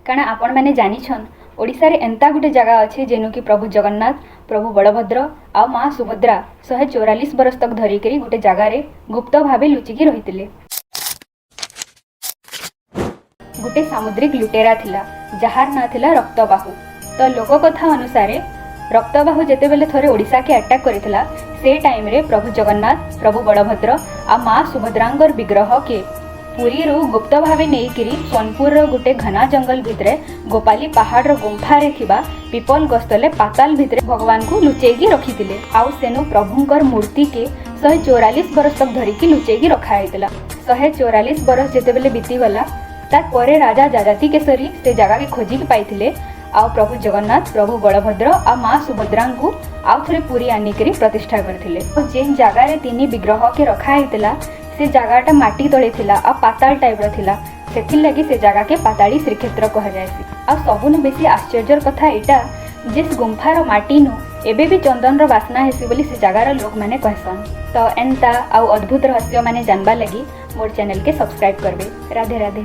କାରଣ ଆପଣମାନେ ଜାନିଛନ୍, ଓଡ଼ିଶାରେ ଏନ୍ତା ଗୋଟେ ଜାଗା ଅଛି ଯେନୁ କି ପ୍ରଭୁ ଜଗନ୍ନାଥ, ପ୍ରଭୁ ବଳଭଦ୍ର ଆଉ ମା ସୁଭଦ୍ରା 144 ବରଷ ତକ୍ ଧରିକିରି ଗୋଟେ ଜାଗାରେ ଗୁପ୍ତ ଭାବେ ଲୁଚିକି ରହିଥିଲେ। ଗୋଟେ ସାମୁଦ୍ରିକ ଲୁଟେରା ଥିଲା, ଯାହାର ନାଁ ଥିଲା ରକ୍ତବାହୁ। ତ ଲୋକକଥା ଅନୁସାରେ ରକ୍ତବାହୁ ଯେତେବେଲେ ଥରେ ଓଡ଼ିଶାକେ ଆଟାକ୍ କରିଥିଲା, ସେ ଟାଇମ୍ରେ ପ୍ରଭୁ ଜଗନ୍ନାଥ, ପ୍ରଭୁ ବଳଭଦ୍ର ଆଉ ମା ସୁଭଦ୍ରାଙ୍କର ବିଗ୍ରହକେ ପୁରୀରୁ ଗୁପ୍ତ ଭାବେ ନେଇକିରି ସୋନପୁରର ଗୋଟେ ଘନା ଜଙ୍ଗଲ ଭିତରେ ଗୋପାଲି ପାହାଡ଼ର ଗୁମ୍ଫାରେ ଥିବା ପିପଲ ଗଛ ତଲେ ପାତାଲ ଭିତରେ ଭଗବାନଙ୍କୁ ଲୁଚେଇକି ରଖିଥିଲେ। ଆଉ ସେନୁ ପ୍ରଭୁଙ୍କର ମୂର୍ତ୍ତିକେ 144 ବରଷ ତକ୍ ଧରିକି ଲୁଚେଇକି ରଖା ହେଇଥିଲା। 144 ବରଷ ଯେତେବେଲେ ବିତିଗଲା, ତାରପରେ ରାଜା ଯଯାତି କେଶରୀ ସେ ଜାଗାକେ ଖୋଜିକି ପାଇଥିଲେ ଆଉ ପ୍ରଭୁ ଜଗନ୍ନାଥ, ପ୍ରଭୁ ବଳଭଦ୍ର ଆଉ ମା ସୁଭଦ୍ରାଙ୍କୁ ଆଉ ଥରେ ପୁରୀ ଆନିକରି ପ୍ରତିଷ୍ଠା କରିଥିଲେ। ଆଉ ଯେନ୍ ଜାଗାରେ ତିନି ବିଗ୍ରହକେ ରଖା ହେଇଥିଲା, ସେ ଜାଗାଟା ମାଟି ତଳେ ଥିଲା ଆଉ ପାତାଳ ଟାଇପ୍ର ଥିଲା। ସେଥିର୍ଲାଗି ସେ ଜାଗାକେ ପାତାଳୀ ଶ୍ରୀକ୍ଷେତ୍ର କୁହାଯାଏସି। ଆଉ ସବୁନୁ ବେଶୀ ଆଶ୍ଚର୍ଯ୍ୟର କଥା ଏଇଟା ଯେ ସେ ଗୁମ୍ଫାର ମାଟିନୁ ଏବେ ବି ଚନ୍ଦନର ବାସ୍ନା ହେସି ବୋଲି ସେ ଜାଗାର ଲୋକମାନେ କହେସନ୍। ତ ଏନ୍ତା ଆଉ ଅଦ୍ଭୁତ ରହସ୍ୟମାନେ ଜାନବା ଲାଗି ମୋର୍ ଚ୍ୟାନେଲ୍କେ ସବସ୍କ୍ରାଇବ୍ କରିବେ। ରାଧେ ରାଧେ।